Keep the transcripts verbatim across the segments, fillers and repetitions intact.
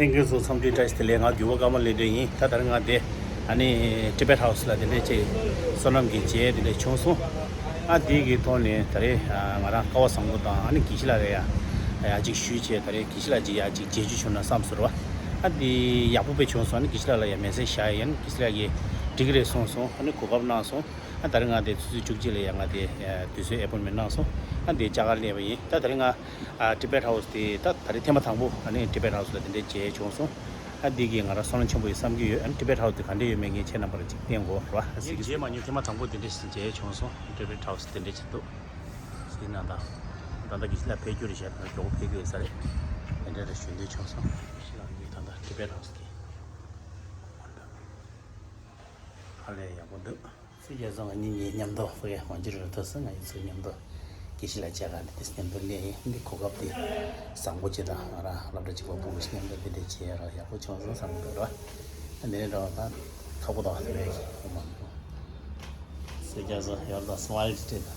ལྷན་རྒྱས་ཚོ་འཚམས་འདྲི་བཀྲ་ཤིས་བདེ་ལེགས། ང་རྒྱུ་བ་ཀརྨ་ལེགས་གྲུབ་ཡིན། ད་ད་རེས་ང་དེ་ཨ་ནི་ཊི་བེཊ་ཧའུ་སི་ལ་དེ་འདྲས་ཅིག་བསོད་ནམས་ཀྱི་མཇལ་དེ་འདྲས་བྱུང་སོང་། ཨ་དེ་གི་ཐོག་ནས་ད་རེས་ང་རང་སྐལ་བ་བཟང་པོ་དང་ཨ་ནི་དགེ་བཤེས་ལགས་ལ་ཡ་ཡ་ཅིག་ཞུས་བྱས། ད་རེས་དགེ་བཤེས་ལགས་ཅིག་ཡ་ཅིག་མཇལ་རྒྱུ་བྱུང་ན་བསམ་སོང་ར་བ། ཨ་དེ་ཡག་པོ་དཔེ་བྱུང་སོང་། ཨ་ནི་དགེ་བཤེས་ལགས་ལ་ཡ་མེ་སེ་ཇི་བཞག་ཡིན། དགེ་བཤེས་ལགས་ཀྱིས་འགྲིག་གི་རེད་གསུངས་སོང་། ཨ་ནི་གོ་སྐབས་གནང་སོང་། ཨ་ད་རེས་ང་དེ་ཆུ་ཚོད་བཅུ་གཅིག་ལ་ཡ་ང་དེ་དུས་ཚོད་ཨེ་པོའིན་མེན་ཊི་གནང་སོང་། ཨ་དེ་བཅར་ག་སླེབས་པ་ཡིན། ད་ད་རེས་ང་ཨ་ཊི་བེཊ་ཧའུ་སི་དེ་ད་ད་རེས་ཐེངས་མ་དང་པོ་ཨ་ནི་ཊི་བེཊ་ཧའུ་སི་ལ་དེ་འདྲའི་མཇལ་བྱུང་སོང་། ཨ་འདི་གིས་ང་རང་བསོད་ནམས་ཆེན་པོ་ཡིན་བསམ་གྱི་ཡོད། ཨ་ནི་ཊི་བེཊ་ཧའུ་སི་དེ་ག་འདྲ་ཡོད་མེད་ངས་ཁྱེད་རྣམ་པར་ཅིག་བསྟན་དགོས་རེད་བ། ངས་མཇལ་མ་མྱོང་། ཐེངས་མ་དང་པོ་དེ་འདྲ་ཞིག་མཇལ་བྱུང་སོང་། ཊི་བེཊ་ཧའུ་སི་དེ་འདྲ་ཞིག་འདུག་ཟེར་ན། ད་ད་ལྟ་དགེ་བཤེས་ལགས་ཕེབས་རྒྱུ་རེད་ཤག་ད་མགྱོགས་པོ་ཕེབས་རྒྱུ་ཡོད་ས་རེད། དེ་འདྲ་རེ་ཞུ་འདོད་བྱུང་སོང་། དགེ་བཤེས་ལགས་འདི་ད་ལྟ་ཊི་བེཊ་ཧའུ་སི་གི་ཧ་ལས་ཡག་པོ་འདུག་སྲས་སྐལ་བཟང་ང་གཉིས་གཉིས་མཉམ་དུ་ཕ་གིར་ཝང་ཅི་རི་ལ་ཐུག་སོང་། ང་གཉིས་ཚུར་མཉམ་དུ་དགེ་བཤེས་ལགས་མཇལ་ག་འདི་དེ་མཉམ་དུ་སླེབས་ཡིན། འདི་གོ་སྐབས་འདི་བཟང་པོ་ཅིག་དང་། ང་རང་སློབ་གྲྭ་གཅིག་པ་ཕྲུ་གུ་མཉམ་དུ་འདི་འདྲ་མཇལ་ཡ་ར་ཡག་པོ་བྱུང་སོང་བསམ་གྱི་འདུག་ར། འདི་ནས་འགྲོ་བ་དང་ཁག་པོ་དང་དེ་འདྲ་ཡོད་མ་འདུག་སྲས་སྐལ་བཟང་ཡར་དང་སི་མའིལ་སྤྲད་དང་།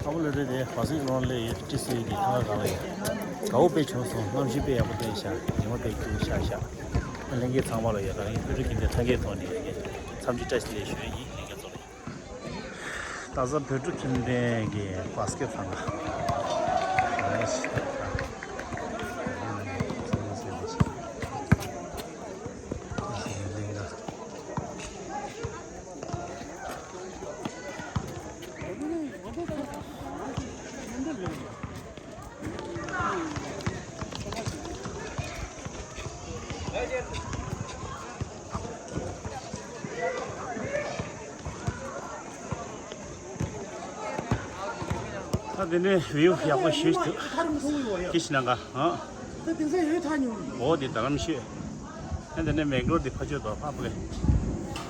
ཨ་བོ་ལེ་རེད་དེ། བ་སི་ལོན་ལེ་ཡི་ཏི་སི་ཡི་གི་ཐང་ག་གང་ལ་ཡོད། དགའ་བོ་དཔེ་བྱུང་སོང་། གནམ་གཤིས་དཔེ་ཡག་པོ་བསྟན་ཤག་ཉི་མ་དཔེ་རྒྱུག་ཤག་ཤག་ལྷན་རྒྱས་ཚང་མ་ལ་ཡོད། ད་རིང་བོད་ཕྲུག་ཁྱིམ་སྡེ་ཐང་གའི་ཐོག་ནས་ཡོད་མཁན་འཚམས་འདྲི་བཀྲ་ཤིས་བདེ་ལེགས་ཞུ་ཡི་ཡིན། ལྷན་རྒྱས་ཚོ་ལ། ད་གཟོད་བོད་ཕྲུག་ཁྱིམ་སྡེ་གི་བ་སི་ཀེ་ཊི་ཐང་ག། ད་དེ་ནས་བིའུ་ཡག་པོ་ཞེ་པོ་ཅིག་འདུག་དགེ་བཤེས་ལགས་ག་ཨ། འོ་དེ་རྡ་རམ་ཤོད། ཨ་དེ་ནས་མེག་ལོར་དེ་ཕ་ཆོས་དོ་ཕ་ཕ་གི་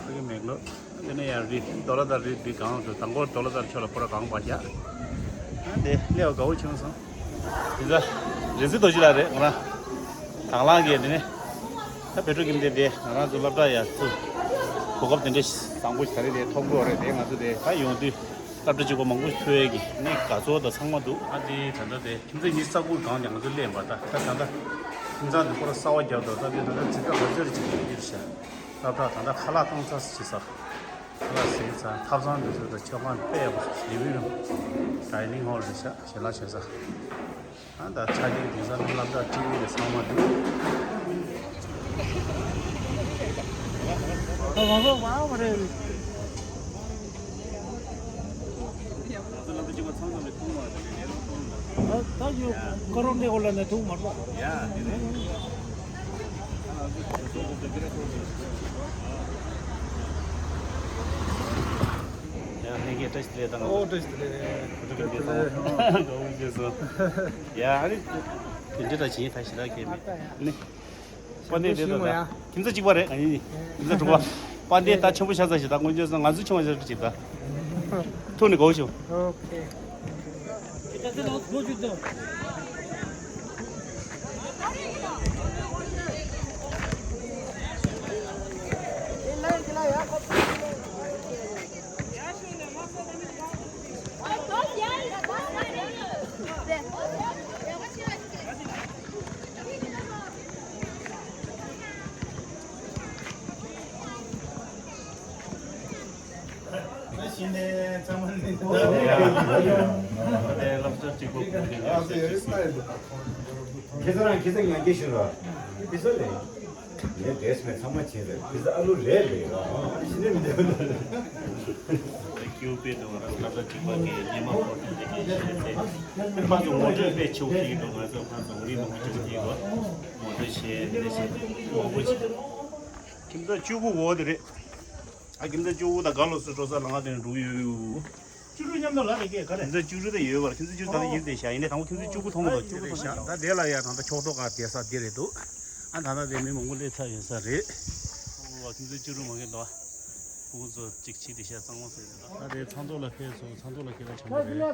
ཕ་གི་མེག་ལོར། དེ་ནས་ཡང་རི་ཌོ་ལ་དར་རི་རི་གང་དུ་དང་པོ་ཌོ་ལ་དར་ཆོ་ལ་ཕོ་ར་གང་པར་རྒྱག་ཨ་དེ་སླེབས་པ་དགའ་བོ་བྱུང་སོང་། དེ་ཚ་རེ་ཟི་རྡོ་རྗེ་ལགས་རེད། ང་རང་དང་བླངས་ཀྱི་དེ་ནས་ད་བོད་ཕྲུག་ཁྱིམ་སྡེ་དེ་ང་རང་ཚོ་སློབ་གྲྭ་ཡར་ཚུར་གོ་སྐབས་དེ་འདྲ་བཟང་པོ་ཞིག་ད་རེས་དེ་ཐོབ་གི་ཡོད་རེད། དེ་ང་ཚོ་དེ་ད་ཡོང་དུས་སློབ་གྲྭ་གཅིག་པ་མང་པོ་ཞིག་ཐུག་ཡས་ཀྱི་ནི་དགའ་ཚོར་དང་ཚང་མ་འདུག་ཨ་དེ་ད་ལྟ་དེ་ཁྱིམ་མཚེས་གཉིས་ས་ཁུག་སྒང་དེ་ང་ཚོ་སླེབས་པ། ད་ད་ད་ལྟ་ཁྱིམ་ཚང་དེ་ཁོ་ར་གསར་པ་བརྒྱབ་འདུག་ད་དེ་ད་ལྟ་འཛིན་གྲྭ་ལོ་ཚོད་ཅིག་ཡོད་རེད་ཤག་ད་ད་ད་ལྟ་ཁ་ལག་བཏང་ཚར་ཟིན་ས། ཁ་ལག་ཟས་ཚར། ཐབ་ཚང་འདི་ཚོ་དང་མཆོད་ཁང་དཔེ་ཡག་པོ་ཞིག་ལིབ་རུམ་ཌའི་ནིང་ཧོལ་རེད་ཤག་ཞལ་ལག་མཆོད་ས། ཨ་ད་ཆ་རྐྱེན་དེང་སང་སློབ་གྲྭ་ཊི་ཝི་དེ་ཚང་མ་འདུག་ཡ་ལྷན་རྒྱས་བཀྲ་ཤིས་བདེ་ལེགས་དང་། ཨོ་བཀྲ་ཤིས་བདེ་ལེགས། བཀྲ་ཤིས་བདེ་ལེགས། དགའ་བོ་བྱས་སོང་། ཡ་ཨ་ནི་དེ་འདྲ་ད་བྱིན་ད་ཞེ་དྲག་གས་མེད་ནི། དཔལ་ལྡན་དེ་ད་ད་ཁྱིམ་མཚེས་གཅིག་པ་རེད། ཨ་ནི་ཁྱིམ་མཚེས་དྲུག་པ། དཔལ་ལྡན་ད་ཆེན་པོ་ཤ་ཚ་ཞིག་ད་དངོས་བྱས་སོང་། ང་ཚོ་ཆུང་བ་ཞིག་ཅིག་ད་ཐུག་ནས་དགའ་བོ་བྱུང་། ཨོ་ཁེ། ཁྱེད་ཚོ་རང་ཁྱེད་ཚོ་ངན་སྐད་ཤོད་ར། ཁྱེད་ཚོ་ལས། ངས་འདྲེས་མེད་ཚང་མ་བྱས་ཟེར། ཁྱེད་ཚོ་ཨ་ལུ་རེད་རེད་ར། ཤི་ནས་མི་འདོད་ལ། ཀྱུ་པེ་དུ་ང་རང་སློབ་གྲྭ་གཅིག་པ་གི་ཉི་མ་ཕོར་ཏུ་འདི་གི་ཤེས་ཚེ། ཕ་ཚོ་ངོ་སྤྲོད་དཔེ་ཆེ་བོ་བྱེད་ཀྱི་འདུག་ང་ཚོ་ཕ་ཚོ་ངོ་རིས་མང་པོ་བྱེད་ཀྱི་འདུག་ངོ་སྤྲོད་བྱས་འདི་བྱས་མང་པོ་བྱས། ཁྱིམ་ཚང་བཅུ་དགུ་འོ་དེ་རེད། ཨ་ཁྱིམ་ཚང་བཅུ་དགུ་དང་ག་ལོ་སུ་འགྲོ་ས་ལ་ང་དེ་ནས་འགྲོ་གི་ཡོད། བཅུ་དྲུག་མཉམ་དུ་ལ་རེ་སྐད་ག་རེ། ཁྱིམ་ཚང་བཅུ་དྲུག་དེ་ཡོད་པར་ཁྱིམ་ཚང་བཅུ་དྲུག་ད་ལྟ་ཡིན་དེ་བཞག་ཡིན་ནའི་དང་པོ་ཁྱིམ་ཚང་བཅུ་དགུ་མཐོང་གི་འདུག་བཅུ་དྲུག་ཐོག་མ་ད་དེ་ལ་ཡ་ད་ལྟ་ཁྱོག་ཐོག་ག་བསྡད་ས་དེ་རེད་འདུག་ཨ་ད་ལྟ་དེ་མི་མང་པོ་སླེབས་ཚར་ཡོད་ས་རེད། ཁྱིམ་ཚང་བཅུ་དྲུག་མ་གི་འདུག་ཁོང་ཚོ་གཅིག་ཕྱིས་དེ་ཤ་གཙང་མ་ཟེར་རེད། ད་དེ་ཚང་ཐོག་ལ་ཕེབས་སོང་། ཚང་ཐོག་ལ་ཁྱེད་རང་ཆེན་པོ་རེད།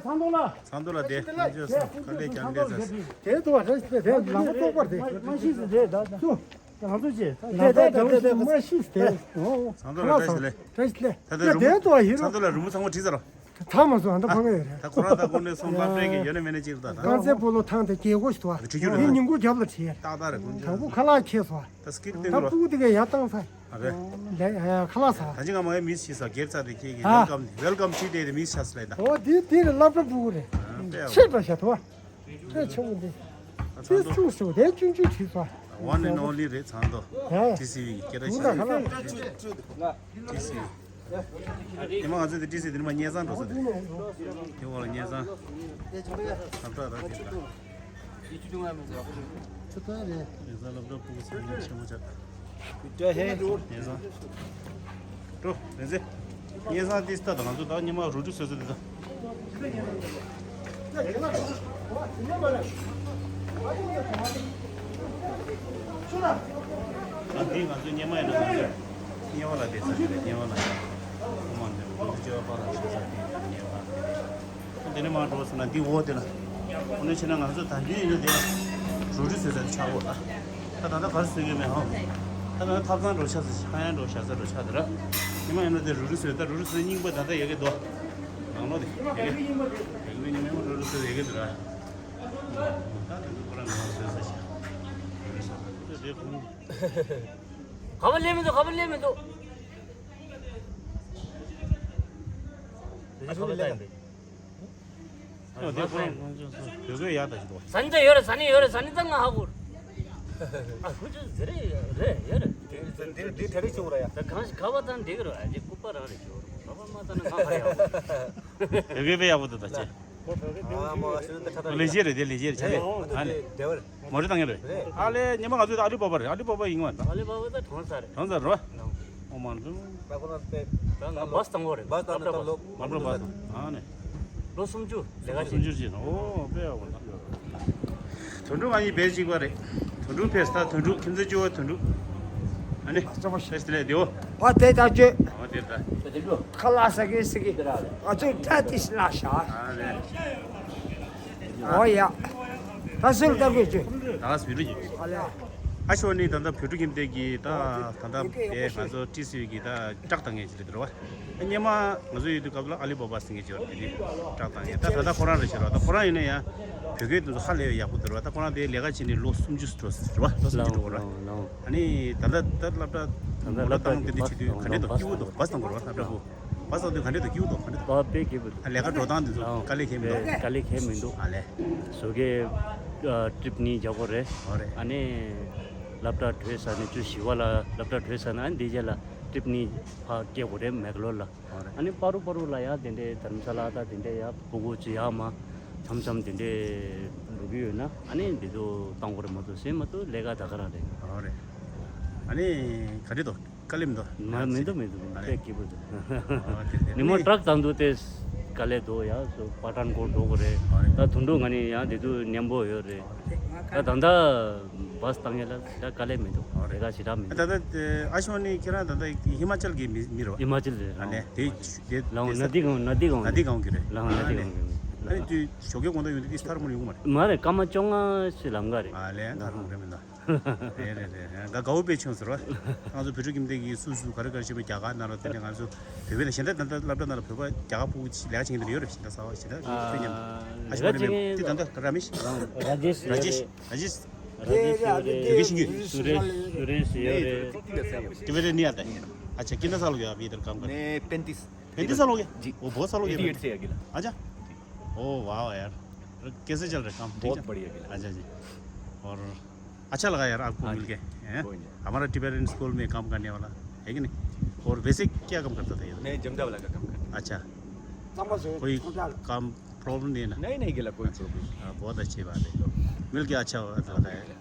ཚང་ཐོག་ལ་དེ་ཁྱེད་ཚོས་དཀའ་ལས་ཀྱང་ལས་ཚར། དེ་ཐོག་རེད་དེ་ལམ་ཁ་ཚོགས་པར་དེ་མ་ཤེས་སུ་རེད། ད་ང་ཚོ་ཅེ་ད་ད་ད་ད་མ་ཤེས་ཏེ། ཚང་ཚོ་ལ་བཀྲ་ཤིས་བདེ་ལེགས། ད་ད་ཡ་རི་མོ་དེ་ཏོ་ཡིན་ཚང་ཚོ་ལ་རི་མོ་ཚང་མ་བྲིས་ཚར་རོ། ཐང་མ་སོང་ཨ་ད་ཕ་གི་ཡོད་རེད། ད་ཁོ་རང་ད་ཁོ་ནས་སོང་པ་པས་ཀྱི་ཡོད་ན་མེད་ན་ཅིག་ད་ད། རྐང་རྩེད་སྤོ་ལོ་ཐང་དེ་རྒྱལ་སྒོ་ཞིག་ཏུ་བ། བྲི་རྒྱུ་རེད་དེ་ད། ཉིན་གུང་རྒྱབ་ལ་བྲིས། ཏག་ཏག་རེད་ཁོང་ཚོ། དང་པོ་ཁ་ལག་ཁྱེར་སོང་། ད་སྐྱིད་སྟོན་ད་གི་རོ། སྤུ་གུ་དེ་གས་ཡར་བཏང་ས། ཨ་རེད། ལས་ཁ་ལག་ཟ། ད་ཅི་ང་མ་ཡ་མིས་ཤི་ས་སྒེར་ཚ་དེ་ཁྱེད་ཀྱི་ཨ། ཝེལ་ཀམ་ཝེལ་ཀམ་ཤི་དེ་དེ་མིས་ཤ་སི་ལེ་ད། ཨོ་དེ་དེ་ནི་སློབ་གྲྭ་སྤུ་གུ་རེད། ཨ་དཔེ་ཡག་ཆེ་པོ་ཤ་ཐོ། དཔེ་ཆེ་པོ་འདི། ད་ཚང་དེ་ཐོ། ཆུང་ཆུང་དེ་ཆུང་ཆུང་བྲིས་སོང་། One and only རེད་ཚང་དོ། ཨ། ཊི་སི་ཝི་གི་སྐད་ར་ཤ་ས། ཊི་སི་ཝི། ཉི་མ་ང་ཚོ་དེ་ཏི་སི་དེ་ནི་མ་སྙན་སང་འགྲོ་ས་དེ། དེ་འོག་ལ་སྙན་སང་། ཁ་བཏགས་ར་དེ་ལ། ཆུ་ཐོན་རེད། སྙན་སང་སློབ་གྲྭ་སྤུ་གུ་ཚང་མ་ཆེན་མོ་ཆགས། སྙན་སང་། འགྲོ་རེད་ཟེ། སྙན་སང་ཏི་སི་ད་ད་ང་ཚོ་ད་ཉི་མ་རུ་ཏི་སོ་སོ་དེ་ད། ཨ་འདི་ང་ཚོའི་སྙེ་མ་ཡིན་ན་ང་ཚོའི་སྙེ་མ་ལ་བསྡད་ས་རེད། སྙེ་མ་ལ་ཁོ་མ་འདི་ང་ཚོ་ལྕེ་བ་པ་ལ་ཤོད་ས་དེ་སྙེ་མ་དེ་རེད། དེ་ནས་མར་འགྲོ་ཟེར་ན་འདི་འོག་དེ་ལ། འོ་ན་བྱས་ན་ང་ཚོ་ད་རྒྱུན་ཡིན་ན་དེ་ལ་རོ་ཏི་བཟོས་ས་དེ་ཆགས་འོ་ད། ད་ད་ལྟ་ག་རེ་བཟོས་ཡོད་མེད་ཧང་། ད་ད་ལྟ་ཐབ་ཚང་འགྲོ་ཆགས་ས་ཆགས་ཡང་འགྲོ་ཤ་ས་འགྲོ་ཆགས་དེ་ར། ཉི་མ་ཡིན་ན་དེ་རོ་ཏི་བཟོས་ད་རོ་ཏི་བཟོས་རྙིང་པ་ད་ལྟ་ཡོད་གི་འདུག་ནང་ལོགས་དེ་ཡོད་གི་ཡོད་གི་ཉི་མ་ཡིན་ན་རོ་ཏི་བཟོས་ཡོད་གི་འདུག་ར། ད་དེ་ཚོ་ཁོ་རང་ནང་བཟོས་ས་ཆགས། ག་པར་སླེབས་མི་འདུག་ག་པར་སླེབས་མི་འདུག་ཨ་དེ་ཁོ་རང་ཁོང་ཚོ་བོད་སྐད་ཡག་ད་ཞིག་འདུག་ཟ་ནི་ད་ཡོད་རེད། ཟ་ནི་ཡོད་རེད། ཟ་ནི་ད་ང་ཧ་གོ་རེད། ཨ་ཁོ་ཚོ་ཟེར་རེད་རེད་ཡོད་རེད། དེ་དེ་དེ་རེད་ཤོག་ར་ཡ། ད་གང་ཞིག་ག་བ་དང་འདི་གི་རོ་ཨ་ཅེ་སྐུ་པ་རང་རེད་ཤོག་རོ་ཁ་བ་མ་ད་ན་ང་ཧ་ཡ་གོ། བོད་སྐད་དཔེ་ཡག་པོ་འདུག་ད་ཅེ། ཨ་མོ་ཨ་ཤུ་ད་ཁ་ད་ལེ་ཤེ་རེད་དེ་ལེ་ཤེ་རེད་ཆ་ལེ། ཨ་ནི་དེ་བར། མོ་རི་བཏང་ཡ་རེད། རེད། ཨ་ལེ་ཉི་མ་ང་ཚོ་ད་ཨ་ལི་བ་བ་རེད། ཨ་ལི་བ་བ་ཡིན་ང་ད། ཨ་ལི་བ་བ་ད་གྲོང་གསར་རེད། གྲོང་གསར་རེད་བ། ཨོ་མ་འདུག་ད་ཁོ་རང་དཔེ། ད་ང་བ་སི་བཏང་གོ་རེད། བ་སི་བཏང་ནས་ད་ལོ། མ་འགྲོ་བ་སི་ཨ་ནི། ལོ་སུམ་ཅུ་ལས་ཀ་བྱེད། སུམ་ཅུ་ཅིག་ཨོ་དཔེ་ཡག་པོ་འདུག་དོན་གྲུབ་ང་གཉིས་བེད་གཅིག་པ་རེད། དོན་གྲུབ་ཕེབས་ད་དོན་གྲུབ་ཁྱིམ་མཚེས་གཅིག་པ་དོན་གྲུབ། ཨ་ནི། ཨ་ཙོ་ཕེབས་དེ་ལས་དེའོ། ཨ་དེ་ད་ཅོ། ཨ་དེ་ད། ཁ་ལག་ཟ་གི་ཟ་གི་ཨ་ཙོ་ད་ཏིས་ལ་ཤ། ཨ་ནི། ཨོ་ཡ། ད་སུ་ལ་ལྟ་དགོས་ཅི། ད་སུ་ལ་ཅི། ཨ་ལ། ཨ་ཞོ་ནི་ད་ལྟ་བོད་ཕྲུག་ཁྱིམ་སྡེ་གི་ད་ད་ལྟ་དེ་ང་ཚོ་ཏི་སི་ཝི་གི་ད་བཀྲག་བཏང་མཁན་ཅིག་རེད་དེ་རེད་བ། སྔོན་མ་ང་ཚོ་ཡོད་དུས་སྐབས་ལ་ཨ་ལི་བ་བ་ཟེར་མཁན་ཅིག་ཡོད་རེད། དེ་ནི་བཀྲག་བཏང་མཁན་ད་ད་ལྟ་ཁོ་རང་རེད་ཤག་ར། ད་ཁོ་རང་ཡིན་ན་ཡང་བོད་སྐད་དེ་ཚོ་ཧ་ལས་ཡག་པོ་འདུག་ར། ད་ཁོ་རང་དེ་ལས་ཀ་བྱས་ནས་ལོ་སུམ་ཅུ་འགྲོ་ཟེར་རེད་བ། ལོ་སུམ་ཅུ་འགྲོ་གི་རེད་བ། ཨ་ནི་ད་ལྟ་ད་སློབ་གྲྭ་ད་ལྟ་མོ་ཊ་བཏང་དེ་འདྲ་བྱེད་དུས་ག་འདྲ་འདུག་སྐྱིད་པོ་འདུག་བ་སི་བཏང་དགོས་རེད་བ་སློབ་གྲྭ་བུ། བ་སོགས་དུས་ག་འདྲས་དུ་སྐྱིད་པོ་འདུག་ག་འདྲས་འདུག་བ་དཔེ་སྐྱིད་པོ་འདུག་ཨ་ལས་ཀ་འགྲོ་སྟངས་དེ་ཚོ་དཀའ་ལས་ཁེལ་མི་འདུག་དཀའ་ལས་ཁེལ་མི་འདུག་ཨ་ལས། བཟོ་གའི་ཊི་རིབ་གཉིས་རྒྱག་དགོས་རེད། ཨོ་རེད། ཨ་ནི་སློབ་གྲྭ་གྲོལ་ཚར་ནས་བཅུ་བཞི་པ་ལ་སློབ་གྲྭ་གྲོལ་ཚར་ན་ཨ་ནི་འདི་རྗེས་ལ་ཊི་རིབ་གཉིས་ཕར་སྐྱེལ་དགོས་རེད་མེག་ལོར་ལ། ཨོ་རེད། ཨ་ནི་པ་རུ་པ་རུ་ལ་ཡང་དེ་འདྲའི་དྷ་རམ་ས་ལ་དང་དེ་འདྲའི་ཡང་སྤུ་གུ་ཅིག་ཡར་མར་མཚམས་མཚམས་དེ་འདྲའི་འགྲོ་གི་ཡོད་ན་ཨ་ནི་འདི་ཚོ་བཏང་དགོས་རེད་མ་གཏོགས་གཞན་མ་གཏོགས་ལས་ཀ་ད་ག་རང་རེད། ཨོ་རེད། ཨ་ནི་ག་འདྲས་འདུག་དཀའ་ལས་མི་འདུག་མ་མི་འདུག་མི་འདུག་མི་འདུག་ཨ་ལས། དཔེ་སྐྱིད་པོ་འདུག་ཨ་དེ་དེ་ཉི་མ་ནི་ཊྲག་བཏང་དུས་དེ་དཀའ་ལས་འདུག་ཡ་སོ་པ་ཊན་ཀོཊ་འགྲོ་དགོས་རེད། ཨ་ད་དུང་འགྲོ་ང་ནི་ཡང་དེ་དུས་མཉམ་པོ་ཡོད་རེད། ད་ད་ལྟ་བ་སི་བཏང་ཡ་ལ་ཞེ་དྲག་དཀའ་ལས་མི་འདུག་ཨ་རེད། ལས་ཀ་ཞེ་དྲག་མི་ད་འདུག་ད་ཨ་ཤོ་ནི་ཁྱེད་རང་ད་ལྟ་ཧི་མ་ཅལ་གྱི་མི་མི་རེད་བ། ཧི་མ་ཅལ་རེད། ཨ་ལས་དེ་དེ་ལའོ་ནཱ་དི་གང་ནཱ་དི་གང་ནཱ་དི་གང་གི་རེད། ལའོ་ནཱ་དི་གང་གི་ཨ་ལས་དེ་ཞོགས་ཀའི་དགོང་དག་ཡོང་དུས་དེ་ཐར་མོ་ཡོང་གི་མ་རེད། མ་རེད་སྐར་མ་བཅོ་ལྔ་ཞིག་ལམ་ཁ་རེད། ཨ་ལས་ཐར་མོ་རེད་མི་འདུག་རེད་རེད་རེད། ང་དགའ་བོ་དཔེ་བྱུང་ཟེར་བ། ང་ཚོ་བོད་ཕྲུག་ཁྱིམ་སྡེ་གི་སུ་སུ་ག་རེ་ག་རེ་བྱེད་པའི་རྒྱ་གར་ནང་ལ་དེ་ནས་ང་ཚོ་བོད་པའི་ལ་གཞན་དག་ད་ལྟ་སློབ་གྲྭ་ནང་ལ་བོད་པ་རྒྱ་གར་ཕྲུ་གུ་ཅིག་ལས་ཀ་བྱེད་མཁན་དེ་ཡོད་རེད་ཞེ་དྲག་ཟ་བ་ཞེ་དྲག་ཨ་དཔེ་ཉམས་ལས་ཀ་བྱེད་དེ་ད་ལྟ་ར་མེ་ཤི་རང་ར་ཇེཤ་ར་ཇེཤ་ར་ཇེཤ་ཡོད་རེད། བོད་སྐད་ཤེས་ཀྱི། सुरेश सुरेश ཡོད་རེད། टिबेटन नहीं आता है। अच्छा कितना साल हो गया अभी इधर काम करते? मैं पैंतीस। पैंतीस साल हो गया? जी। वो बहुत साल हो गया। एटी एट से अकेला। अच्छा। ओ वाह यार, कैसे चल रहा है काम? ठीक बहुत है? बढ़िया अकेला। अच्छा जी। और अच्छा लगा यार आपको हाँ मिलके, जी। हैं? कोई नहीं। हमारा टिबेटन स्कूल में काम करने वाला है कि नहीं? और वैसे क्या काम करता था ये? मैं जमदा वाला का काम करता था। अच्छा, कोई काम प्रॉब्लम नहीं है ना? नहीं नहीं गेला कोई प्रॉब्लम। हाँ, बहुत अच्छी बात है। मिलके अच्छा लगा है।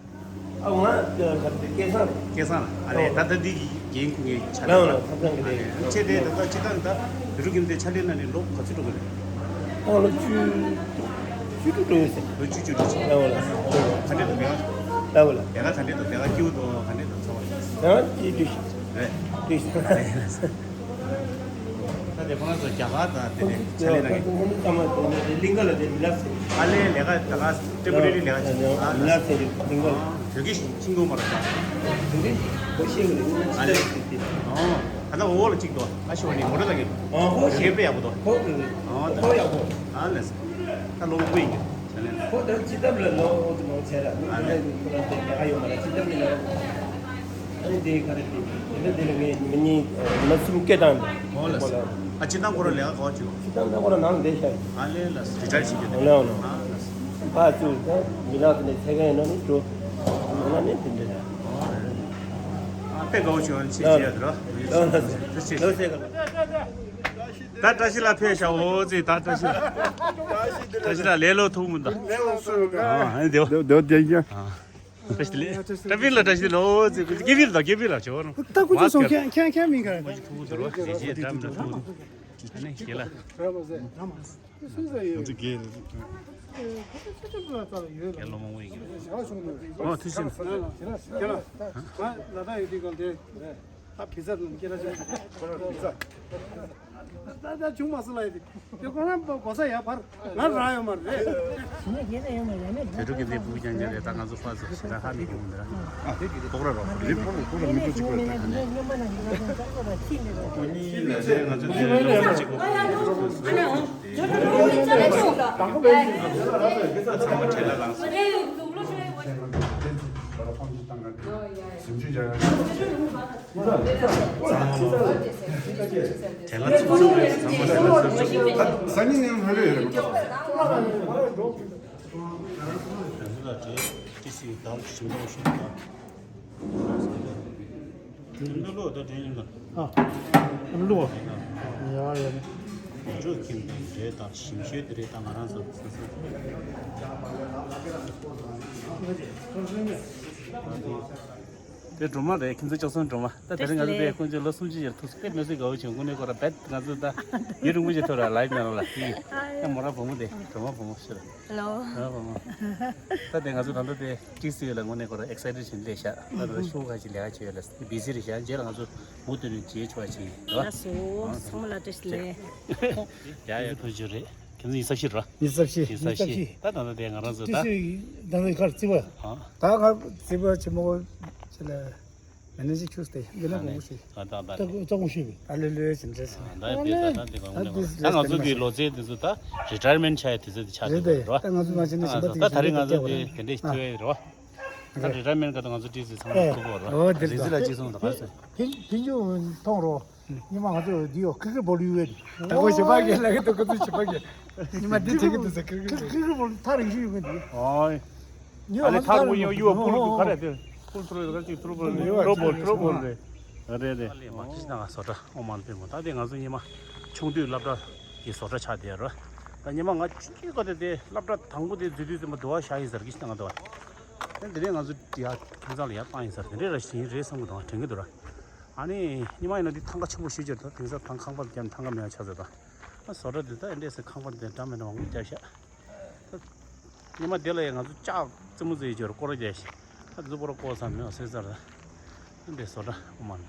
ཨ་ང་ཁ་སྐལ་བཟང་། སྐལ་བཟང་། ཨ་ལས་ད་ལྟ་འདི་གི་རྒན་ཁུ་ངའི་ཆ་ལ་ལ་ལ་ལ་ཁ་སང་གི་ཨ་ལས་ལས་ཁྱེད་དེ་ད་ལྟ་སྤྱི་བཏང་ད་བོད་ཕྲུག་ཁྱིམ་སྡེ་ཕྱག་ལས་གནང་ནས་ལོ་ག་ཚོད་འགྲོ་གི་རེད། ཨ་ལོ་བཅུ་བཅུ་དྲུག་འགྲོ་ཡོད་ཟེར། ལོ་བཅུ་བཅུ་དྲུག་ཅིག་ལ་ལ་ལ་ག་འདྲས་འདུག་ལས་ཀ་ལ་ལ་ལས་ཀ་ག་འདྲས་འདུག་ལས་ཀ་སྐྱིད་པོ་འདུག་ག་འདྲས་འདུག་ཚོར་བ་ལ་ལ་ཅི་དུས་རེད་དུས། ད་དེ་ཁོ་རང་ཚོ་རྒྱ་གར་དང་དེ་ནས་ཕྱག་ལས་གནང་གི། ཁོང་ཚོ་ཚང་མ་དེ་ནས་གླིང་ག་ལ་དེ་ལབ་ཟེར། ཨ་ལས་ལས་ཀ་ད་ག་ཊེམ་པོ་རེ་རི་ལས་ཀ་བྱེད་ཨ་ལབ་ཟེར་གླིང་ག་ལ། བོད་སྐད་ཤེས་ཀྱི་མ་རེད་པ། བོད་སྐད་གོ་ཤེས་གི་རེད། ཨ་ལས། ཨོ། ད་ལྟ་འོག་ལ་གཅིག་འདུག་ཨ་ཤོ་ནི་མོ་ཊ་ལ་གི། ཨ་ཧོ། ཞེ་པེ་ཡག་པོ་འདུག་ཧོ་གི། ཨ་ད། ཧོ་ཡག་པོ། ཨ་ལས། ད་ལོ་མང་པོ་ཡིན་གྱི། ཁོ་ད་ཅི་ཐབས་ལ་ལོ་འོ་དེ་མང་ཆེ་ར། ཨ་ནི། ཁོ་རང་དེ་ལས་ཀ་ཡོད་མ་རེད། ཅི་ཐབས་ལ་ལོ། ཨ་ནི་དེ་ག་རེ་དེ་དེ་འདྲ་དེ་ལ་ངས་མི་གཉིས་མི་སུམ་སྐད་བཏང་འདུག་ཧོ་ལས། ཨ་ཅི་ཐང་ཁོ་རང་ལས་ཀ་ག་བ་བྱེད། ཅི་ཐང་ད་ཁོ་རང་ནང་ལ་བསྡད་ཤག་ཨ་ལས་ལས། རི་ཊ་ཡར་བྱེད་རྒྱུ་དེ། ཨ་ལས་ཨ་ལས། ཨ་ལས། ཕར་ཚུར་ད་མི་ལག་དེ་ནས་ཚད་མཁན་ཡིན་ན་ནི་འགྲོ། ཡིན་ན་ནི་དེ་འདྲ་རེད། ཨ་དཔེ་དགའ་བོ་བྱུང་། ཨ་ནི་ཆེ་ཆེ་ཡ་དེ་ར། ཨ་ལས་ཨ་ལས། ད་བཀྲ་ཤིས་ལགས་ཕེབས་ཤག་འོ་ཙི། ད་བཀྲ་ཤིས་ལགས། བཀྲ་ཤིས་ལགས་ལས་ལོ་ཐུག་མི་འདུག་ཨ་ནི་དེ་བ། དེ་བ་དེ་ཡ། བཀྲ་ཤིས་ལགས། བཀྲ་བྷིན་ལགས། བཀྲ་ཤིས་ལགས། འོ་ཙི། སྐྱེ་བིར་དང་སྐྱེ་བིར་ལགས་ཆོག་རུང་། ད་ཀུ་ཅོ་སོང་། ཁྱེད་ཁྱེད་ཁྱེད་མིན་ག་རེད། ཐུག་འདུག་རོ། རེ་ཞེས་འགྲམ་འགྲམ་ཐུག་ཨ་ནི་ཞེས་ལ། ང་ཚོ་རྒྱལ་རེད། རྒྱལ་ལོ་མང་པོ་ཡིན་གྱི་རེད། ཨོ་ཐུགས་རྗེ་ཆེ། ཁྱེད་ལ་ཁྱེད་ལ་ད་ལ་དྭགས་ཡོད་དུས་གང་དེ་ད་བི་ཟ་ལ་སྐྱེ་ར་ཆུང་ད་ད་ཆུང་མ་སུ་ལ་ཡོད་དེ་དེ་ཁོ་རང་གོ་ས་ཡ་བར་ང་རང་ཡོད་མ་རེད། བོད་ཕྲུག་གི་འདི་སྤུ་གུ་རྐྱང་རྐྱང་རེད། ད་ང་ཚོ་ཕར་ཚུར་ཞེ་དྲག་ཧ་མི་གོ་མི་འདུག་ར། ཨ་དེ་གི་ལྟོགས་ར་རོ། རི་ཕོ་རི་ཕོ་ར་མི་འདུག་ཅིག་གོ་ད་ཁ་ནས། ཁོ་གཉིས་ལ་ང་ཚོ་འདི་ལོ་གཅིག་གོ། ཨ། ཨ་ལུ། ཡ་ཡ། ཡ་ཁྱིམ་དེ་རེད་དང་ཞིམ་ཤོས་དེ་རེད་དང་། ང་རང་ཚོ་སོ་སོ། དེ་སྒྲོལ་མ་རེད། ཁྱིམ་ཚང་ལྕགས་ཟམ་སྒྲོལ་མ། ད་དེ་རིང་ང་ཚོ་དེ་དཀོན་མཆོག་ལོ་སུམ་ཅུ་ཡར་ཐུག་སོང་། དཔེ་མི་སྲིད་དགའ་བོ་བྱུང་། དངོས་གནས་ཁོ་ར་རྦད་ང་ཚོ་ད་ཡུན་རིང་པོ་ཞིག་ཐོག་ར་ལའིབ་ནང་ལ་ཡིན། ད་མོ་རང་བུ་མོ་དེ་སྒྲོལ་མ་བུ་མོ་ཤི་ར། ཧེ་ལོ། ཧེ་ལོ་བུ་མོ། ད་དེ་ང་ཚོ་ད་ལྟ་དེ་ཏིག་སི་ཡོད་ལ་དངོས་གནས་ཁོ་ར་ཨེག་སའི་ཊེཌ་བྱས་ནས་སླེབས་ཤག་ད་ལྟ་ཤོག་ཁ་ཅིག་ལས་ཀ་བྱེད་ཡོད་ལ་བི་ཟི་རེད་ཤག་རྗེས་ལ་ང་ཚོ་མུ་མཐུད་ནས་མཇལ་ཆོག་པ་ཞིག་ཡིན། ལགས་སོ། ཚང་མ་ལ་བཀྲ་ཤིས་བདེ་ལེགས། ཡ་ཡ། ཕུལ་རྒྱུ་རེད། ཁྱེད་ཚོ་ཉི་ཤུ་རྩ་བཞི་རེད་བ། ཉི་ཤུ་རྩ་བཞི། ཉི་ཤུ་རྩ་བཞི། ད་ད་ལྟ་དེ་ང་རང་ཚོ་ད། ཏིག་སི་ཡོད་ད་ལྟ་གར་རྩིས་པ། ཨ། ད་ང་རྩིས་པ་ཆེན་མོ་ཅིག་ལ། མེ་ནེ་ཇར་ཁྱུག་སྟེ་འདི་ལ་དགོངས་པ་ཞུ། ད་ད་ད། ད་དགོངས་ཞུ་བས། ད་ལོས་ལོས་ཅི་འདྲ་ཟེར། ད་ཡིན་པས། ད་ད་དེ་གང་ལ་ད་ང་ཚོ་གི་ལོ་ཚད་དེ་ཚོ་ད་རི་ཊ་ཡར་མེན་ཊི་ཆགས་ཡ་དུས་ཚོད་དེ་ཆགས་རེད་དེ། བསྡད་ཡོད་རེད་བ། ད་ང་ཚོ་མ་བྱས་ན་གཞན་པ་དེ་ད་ད་རེས་ང་ཚོ་དེ་དེ་འདྲས་ཐོས་ཡ་རེད་བ། ད་རི་ཊ་ཡར་མེན་ཊི་ག་ད་ང་ཚོ་ཏིག་སི་ཚང་མ་ཐུག་གོ་རེད་བ། རི་ཛི་ལ་གཅིག་སོང་ད་ག་ཚོད། ཕིན་ཕིན་ཇུ་མཐོང་རོགས། ཉི་མ་ང་ཚོ་འདི་ཡོ་ཁི་ཁི་བོ་ལུ་ཡོད། ད་ཁོ་ཞེ་པག་གི་ལ་གི་ཏོ་ཁོ་ཚོ་ཞེ་པག་གི། ཉི་མ་འདི་ཁི་ཁི་བོ་ཁི་ཁི་བོ་ཐག་རིང་ཤོས་ཡོད་གི་འདི། ཨོ། ཨ་ལེ་ཐག་མོ་ཡོ་ཡོ་ཕུལ་གི་ག་རེ་དེ། ཕུལ་ཐུ་རོ་ག་ཅིག་ཐུ་རོ་བོ་ལེ་རོ་བོ་ཐུ་རོ་བོ་ལེ། རེད་རེད། མ་ཁི་ན་ང་བཟོ་གྲྭ་ཨོ་མ་ལ་པེ་མོ་ད་དེ་ང་ཚོ་ཉི་མ་ཆུང་དུས་སློབ་གྲྭ་གི་བཟོ་གྲྭ་ཆགས་བསྡད་རོ། ད་ཉི་མ་ང་ཆུང་དུས་ག་དེ་དེ་སློབ་གྲྭ་དང་པོ་དེ་འཛུལ་དུས་ཙམ་པ་དུ་བ་ཤ་ཡིན་ཟེར་གི་ཤི་ན་ང་དུ་བ། དེ་འདི་ནས་ང་ཚོ་ཡ་ཁྱིམ་ཚང་ལ་ཡ་བཏང་ཡིན་ཟེར་དེ་འདྲས་ར་ཞིག་རེད་བསམ་གི་འདུག་དྲན་གི་འདུག་ར། ཨ་ནི་ཉི་མ་ཡིན་ན་འདི་ཐང་ག་ཆེན་པོ་ཞིག་ཅར་དང་དེང་སང་ཐང་ཁང་པ་རྒྱབ་ཐང་ག་མེད་ཆ་ཟེར་དང་། ཨ་བཟོ་གྲྭ་འདི་ད་ཨེ་འདྲས་སེ་ཁང་པ་འདི་འདྲ་མེད་ན་འོང་རྒྱ་ཤ། ཉི་མ་དེ་ལ་ཡ་ང་ཚོ་ལྕགས་རྩེ་མོ་རྩེ་ཡི་ཅོར་སྐོར་རྒྱ་ཤ། ཨ་འཛུ་པོ་ར་སྐོར་ས་མེད་སེ་ཟེར། ཨ་འདྲས་བཟོ་གྲྭ་ཨོ་མ་ལ།